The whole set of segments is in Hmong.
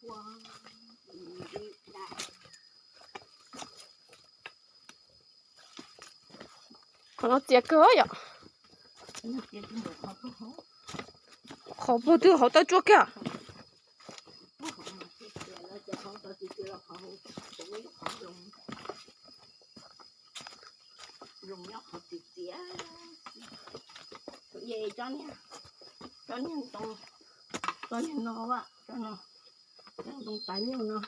Qhov no txias kawg yom. Qhov puag twg hauv tawb tsuab kiag. Tsob niag, tsob niag no, tsob no, tsob ntoo tav nyuj no,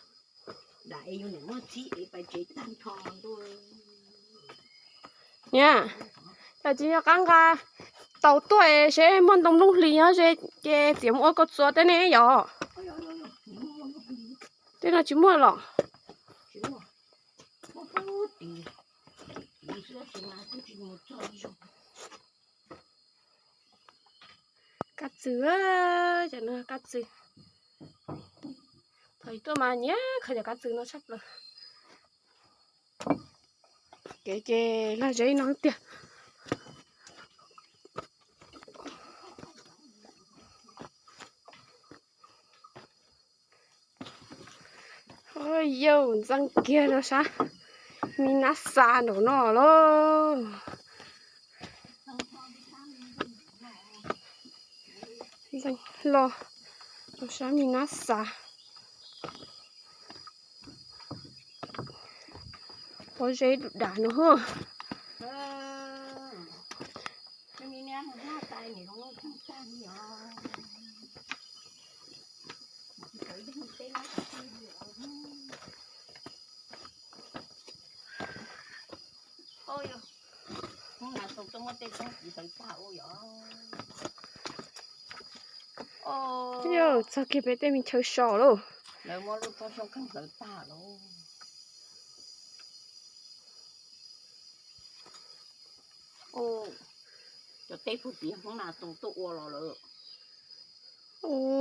dam es yus niam muab txhib es pais tsev tag nrho ntuj. Niam, cas tsis nco qab nqa tau tuaj seb muaj ntoo nplooj hlis nyob ze ces txiav mus ua kua txuas tej ne yom? Tej no tsis muaj los? Kab txwg, cov no kab txwg. Thaum ub tuaj mas nyiam khaws cov kab txwg no tshaj plaws. Kev ces lag zeb no tiag. Yauj, ntxeev kiag rau sab mi nab xas nraum no lauj. Ntxeev hlo rau sab mi nab xas. Pob zeb dum dam no. Yog txog kiag peb tej me chaw so lauj. Cov teb puag tim Hmoob Nas Xoo tuaj ua los lawm.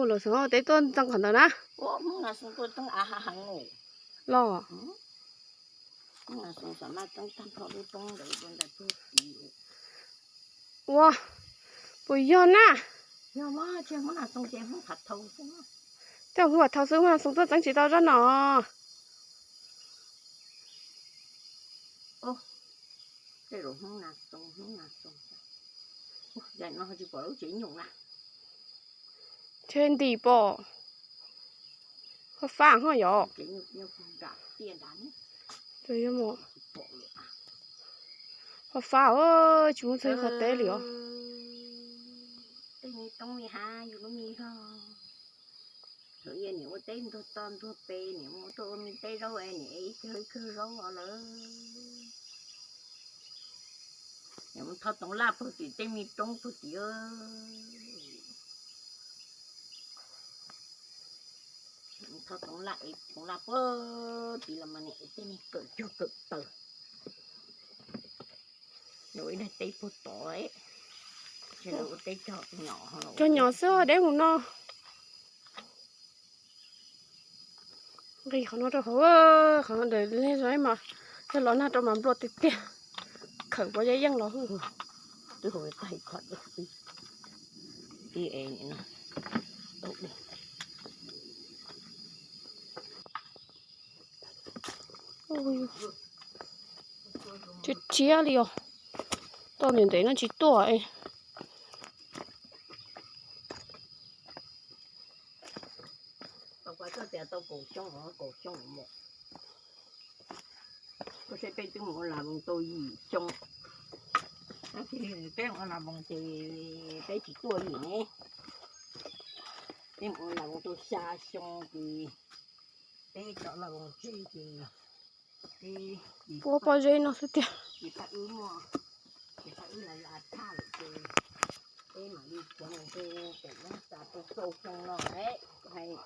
Lawv xeem teb tuaj txeeb qhov ntawd na. Hmoob Nas Xoo tuaj txeeb av hav heev los. Ua, puas yog na? Tej Hmoob Nas Xoo ces Hmoob Phav Thau xwb, Hmoob Nas Xoo tuaj txeeb tsis tau zaj no. Tsheb nti pom, fab fab ho yom. Fab fab, tsis muaj txog qhov teb li os. Tej me toob me hav yus lub me zog. Thaum ub niam ua teb ntug toj ntug pes, niam mus tuaj ua me teb zaub es niam ev ib kawg ib kawg zaub os lawm. Niam mus tho toov laj puag tim tej me roob puag tim. Tho toov laj ev toov laj puag tim los mas niam ev tej me kawm cuag kawm taws. Ua ib daig teb puag tod, ua teb cog nyom xwb deb mus no. Nqis qhov no rau hauv, qhov no ntawm lej zog mas yog los nag rau mas nplua tiag tiag. Khawm pob zeb yeej los hwj. Twb hauv tag ib qho dej, ib es no tau dej. Tshiab tshiab li os. Toj ntev ntev no tsis tuaj. Koj saib peb twb mus ua las voos tau yim xyoo, peb mus ua las voos ces peb tsis tuaj li ne. Peb mus ua las voos tau xya xyoo ces peb tso las voos tseg ces peb, peb ua pob zeb no xwb tiag. Ces pab wb muaj, ces pab wb los yog a thaj lawm ces peb mam li txeev mus rau pem Nab Xas tau xyoo no es hais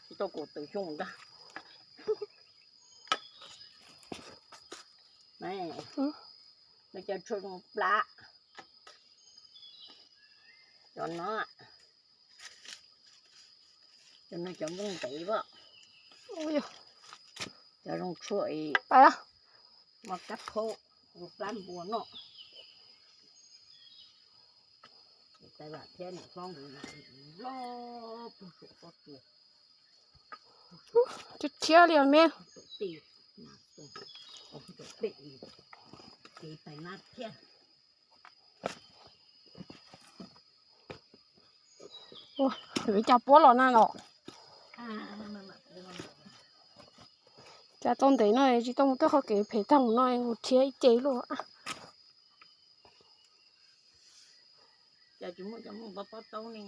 tsis tau kaum tawm xyoo ntag. Nws cov tshuaj zoo plab. Cov no, cov no cov nplooj ntev as. Cov zoo tshuaj es muaj kab khaub, ua plab npua noj. Tais Vam thiab niam hlob nkawd loj puag saum pob tsuas. Ub, rhiab li me. Ua, lawv cas puab los na los. Cas tau ntev no tsis tau mus tuaj qhov kev phem tag no, mus rhiab ib ce luaj. Cas tsis muaj cov mus pab pob taub ne.